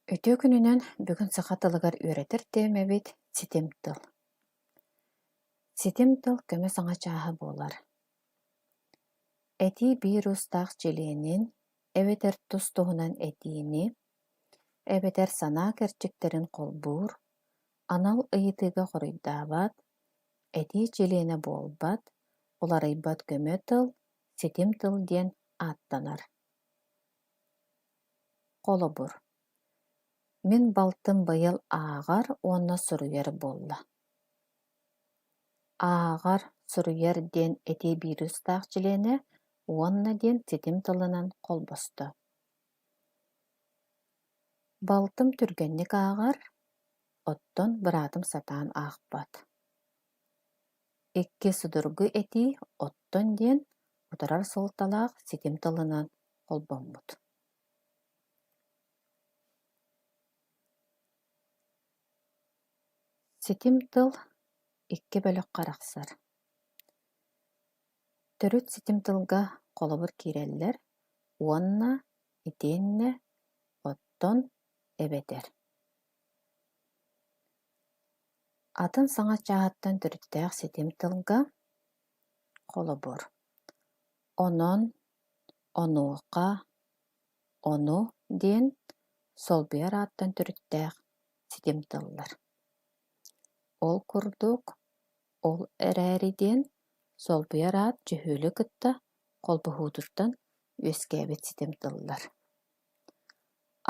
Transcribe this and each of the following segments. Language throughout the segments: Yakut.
Үтүө күнүнэн бүгүн саха тылыгар үөрэтэр тиэмэбит ситим тыл. Ситим тыл көмө саҥа чааһа буолар. Этии биир уустаах чилиэнин эбэтэр тус-туһунан этиини, эбэтэр санаа кэрчиктэрин холбуур, анал ыйытыыга хоруйдаабат, этии чилиэнэ буолбат, уларыйбат көмө тыл, ситим тыл диэн ааттанар. Холобур, мин балтым быйыл ааҕар уонна суруйар буолла. Ааҕар, суруйар диэн этии биир уустаах чилиэнэ уонна диэн ситим тылынан холбосто. Балтым түргэнник ааҕар, оттон быраатым сатаан аахпат. Икки судургу этии оттон диэн утарар суолталаах ситим тылынан холбоммут. Ситим тыл икки бөлөххө арахсар. Төрүт ситим тылга холобур киирэллэр уонна итиэннэ оттон эбэтэр. Атын саҥа чааһыттан төрүттээх ситим тылга, холобур, онон, онуоха, ону диэн солбуйар ааттан төрүттээх ситим тыллар. Ол курдук, ол эрээри диэн солбуйар аат дьөһүөлү кытта холбоһуутуттан үөскээбит ситим тыллар.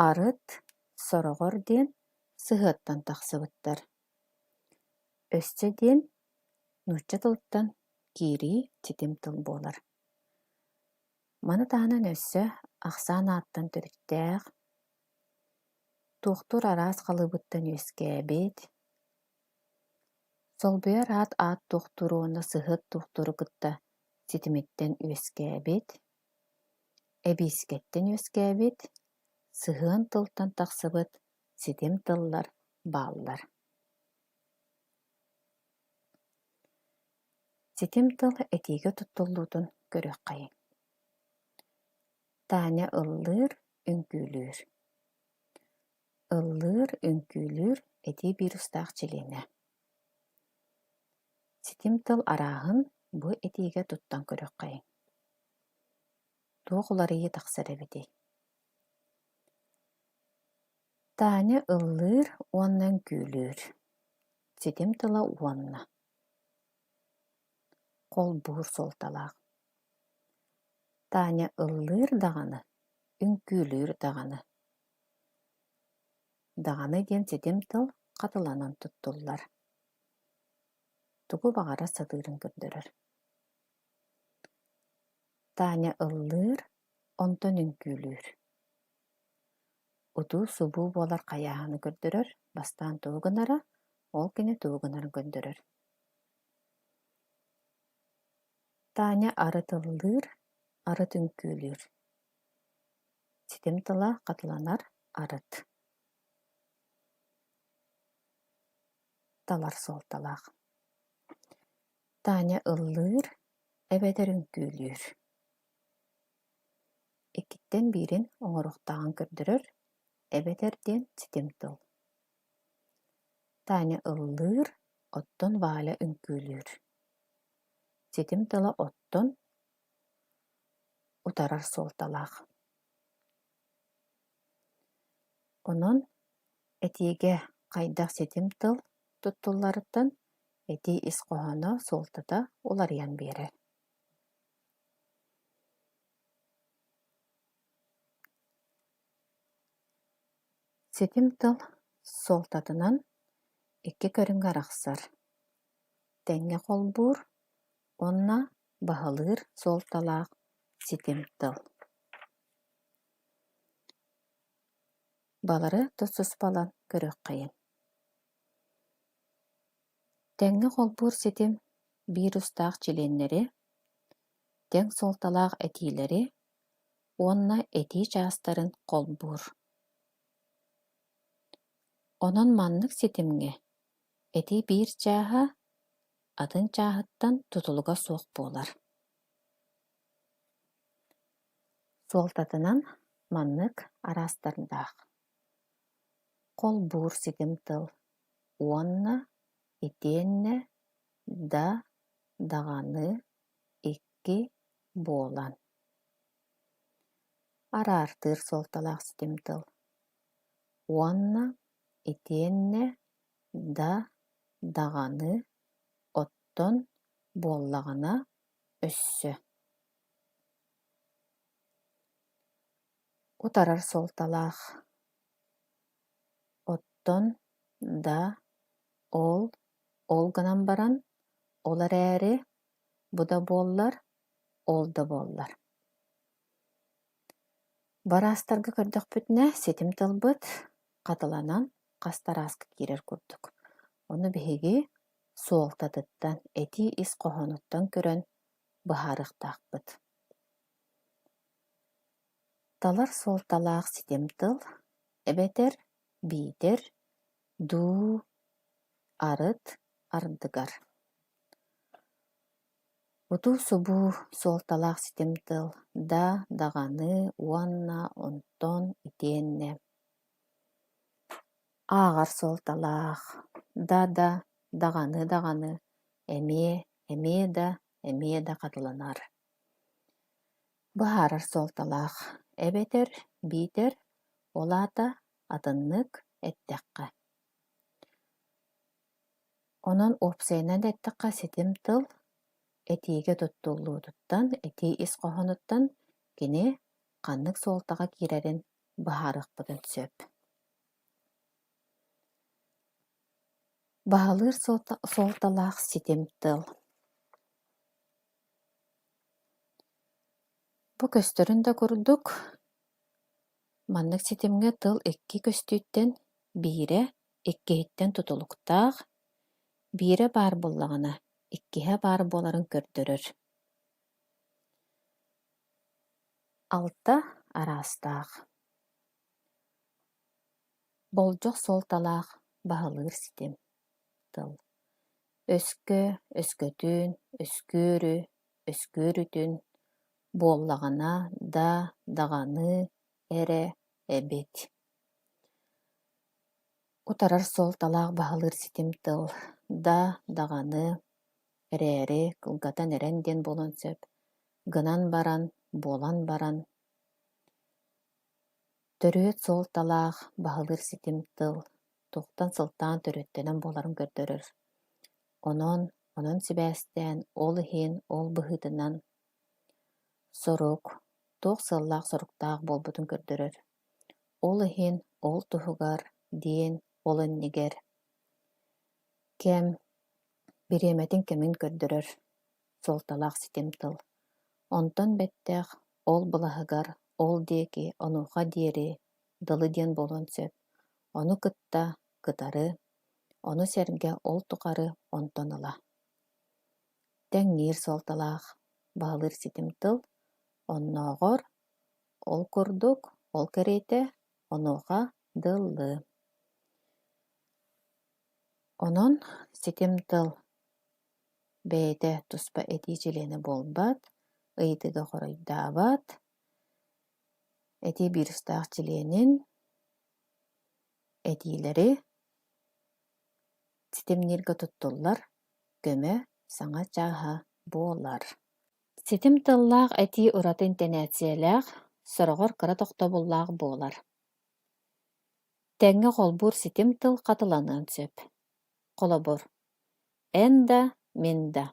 Арыт, сороҕор диэн сыһыаттан тахсыбыттар. Өссө диэн нуучча тылыттан киирии ситим тыл буолар. Маны таһынан өссө ахсаан ааттан төрүттээх, туохтуур араас халыыбыттан үөскээбит, солбуйар аат аат туохтууру уонна сыһыат туохтууру кытта ситимиттэн үөскээбит, эбиискэттэн үөскээбит, сыһыан тылтан тахсыбыт ситим тыллар бааллар. Ситим тыл этиигэ туттуллуутун көрүөххэйиҥ. Таня ыллыыр, үҥкүүлүүр. Ыллыыр, үҥкүүлүүр этии биир устаах чилиэнэ. Ситим тыл арааһын бу этиигэ туттан көрүөххэйиҥ. Туох уларыйыы тахсар эбитий? Таня ыллыыр уонна үҥкүүлүүр. Ситим тыла уонна Холбуур суолталаах. Таня ыллыыр даҕаны, үҥкүүлүүр даҕаны. Даҕаны диэн ситим тыл хатыланан туттуллар. Тугу баҕарар сатыырын көрдөрөр. Таня ыллыыр, онтон үҥкүүлүүр. Утуу-субуу буолар хайааһыны көрдөрөр, бастаан тугу гынара, ол кини тугу гынарын көрдөрөр. Таня арыт ыллыыр, арыт үҥкүүлүүр. Ситим тыла хатыланар арыт. Талар суолталаах. Таня ыллыыр эбэтэр үҥкүүлүүр. Иккиттэн биирин оҥоруохтааҕын көрдөрөр эбэтэр диэн ситим тыл. Таня ыллыыр, оттон Валя үҥкүүлүүр. Ситим тыла оттон утарар суолталаах. Онон этиигэ хайдах ситим тыл туттулларыттан этии ис хоһооно, суолтата уларыйан биэрэр. Ситим тыл суолтатынан икки көрүҥҥэ арахсар: тэҥҥэ холбуур уонна баһылыыр суолталаах ситим тыл. Балары тус-туспалан көрүөххэйиҥ. Тэҥҥэ холбуур ситим биир устаах чилиэннэри, тэҥ суолталаах этиилэри уонна этии чаастарын холбуур. Онон маннык ситимҥэ этии биир чааһа атын чааһыттан тутулуга суох буолар. Суолтатынан маннык араастардаах. Холбуур ситим тыл уонна итиэннэ да даҕаны икки буолан. Араартыыр суолталаах ситим тыл уонна итиэннэ да даҕаны оттон буоллаҕына өссө. Утарар суолталаах Оттон да ол ол гынан баран, ол эрээри, бу да буоллар, ол да буоллар. Бу араастарга көрдөхпүтүнэ, ситим тылбыт хатыланан хас да арааска киирэр курдук. Ону биһиги суолтатыттан, этии ис хоһоонуттан көрөн быһаарыахтаахпыт. Талар суолталаах ситим тыл эбэтэр биитэр дуу, арыт, ардыгар. Утуу-субуу суолталаах ситим тыл да, даҕаны уонна онтон итиэннэ. Ааҕар суолталаах да-да, даҕаны-даҕаны, эмиэ, эмиэ да, эмиэ да хатыланар. Быһаарар суолталаах эбэтэр биитэр ол аата атыннык эттэххэ. Онон уопсайынан эттэххэ ситим тыл этиигэ туттуллуутуттан, этии ис хоһоонуттан кини ханнык суолтаҕа киирэрин быһаарыахпытын сөп. Баһылыыр суолталаах ситим тыл. Бу көстөрүн да курдук, маннык ситимҥэ тыл икки көстүүттэн биирэ иккиһиттэн тутулуктаах, биирэ баар буоллаҕына, иккиһэ баар буоларын көрдөрөр. Алта араастаах. Болдьох суолталаах баһылыыр ситим тыл. Өскө, өскөтүн, өскүөрү, өскүөрүтүн, буоллаҕына да, даҕаны эрэ эбит. Утарар суолталаах баһылыыр ситим тыл да, даҕаны, эрээри, кылгатан эрэн диэн буолуон сөп, гынан баран, буолан баран. Төрүөт суолталаах баһылыыр ситим тыл туохтан сылтаан төрүөттэнэн буоларын көрдөрөр. Онон, онон сибээстээн, ол иһин, ол быһыытынан сорук, туох сыаллаах-соруктаах буолбутун көрдөрөр. Ол иһин, ол туһугар, диэн, ол иннигэр. Кэм, бириэмэтин кэмин көрдөрөр суолталаах ситим тыл. Онтон бэттэх, ол былаһыгар, ол диэки, онуоха диэри, дылы диэн буолуон сөп. Ону кытта, кытары, ону сэргэ ол тухары онтон ыла. Тэҥниир суолталаах, баһылыыр ситим тыл, оннооҕор, ол курдук, ол кэриэтэ, онуоха дылы. Онон ситим тыл бэйэтэ туспа этии чилиэнэ буолбат, ыйытыыга хоруйдаабат, этии вирустаах чилиэнин этиилэри ситимнииргэ туттуллар көмө саҥа чааһа буолар. Ситим тыллаах этии ураты интэнээссийэлээх, сороҕор кыра тохтобуллаах буолар. Тэҥҥэ холбуур ситим тыл хатыланыан сөп. Холобур, эн да, мин да.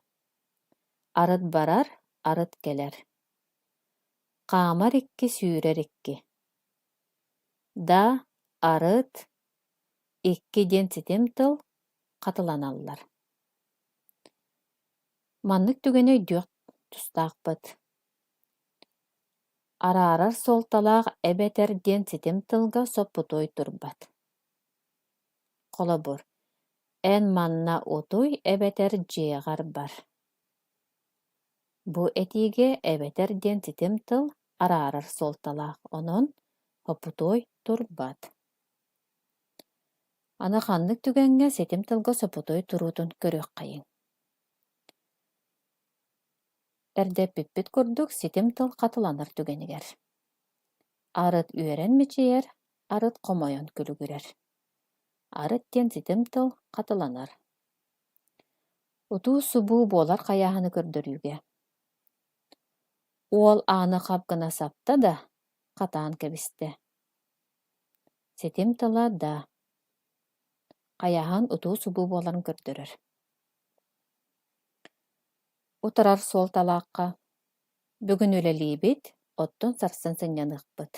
Арыт барар, арыт кэлэр. Хаамар икки, сүүрэр икки. Да, арыт, икки диэн ситим тыл хатыланаллар. Маннык түгэни өйдүөх тустаахпыт. Араарар суолталаах эбэтэр диэн ситим тылга соппутуой турбат. Холобур, эн манна утуй эбэтэр дьиэҕэр бар. Бу этиигэ эбэтэр диэн ситим тыл араарар суолталаах, онон соппутуой турбат. Аны ханнык түгэҥҥэ ситим тылга соппутуой туруутун көрүөххэйиҥ. Эрдэ эппиппит курдук ситим тыл хатыланар түгэнигэр. Арыт үөрэн мичийэр, арыт хомойон күлүгүрэр. Арыт диэн ситим тыл хатыланар. Утуу-субуу буолар хайааһыны көрдөрүүгэ. Уол ааны хап гына сапта да, хатаан кэбистэ. Ситим тыла да хайааһын утуу-субуу буоларын көрдөрөр. Утарар суолталаахха бүгүн үлэлиибит, оттон сарсын сынньаныахпыт.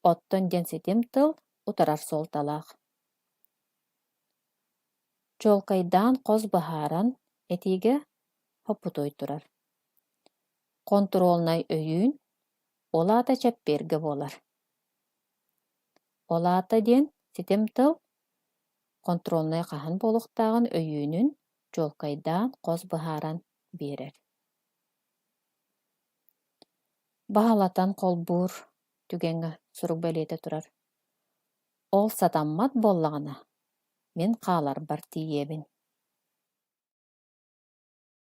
Оттон диэн ситим тыл утарар суолталаах. Чуолкайдаан хос быһааран этиигэ хоппутуой турар. Хонтуруолунай өйүүн, ол аата чэппиэргэ буолар. Ол аата диэн ситим тыл хонтуруолунай хаһан буолуохтааҕын өйүүнүн чуолкайдаан хос быһааран биэрэр. Баһылатан холбуур түгэҥҥэ сурук бэлиэтэ турар. Ол сатаммат буоллаҕына, мин хааларбар тиийэбин.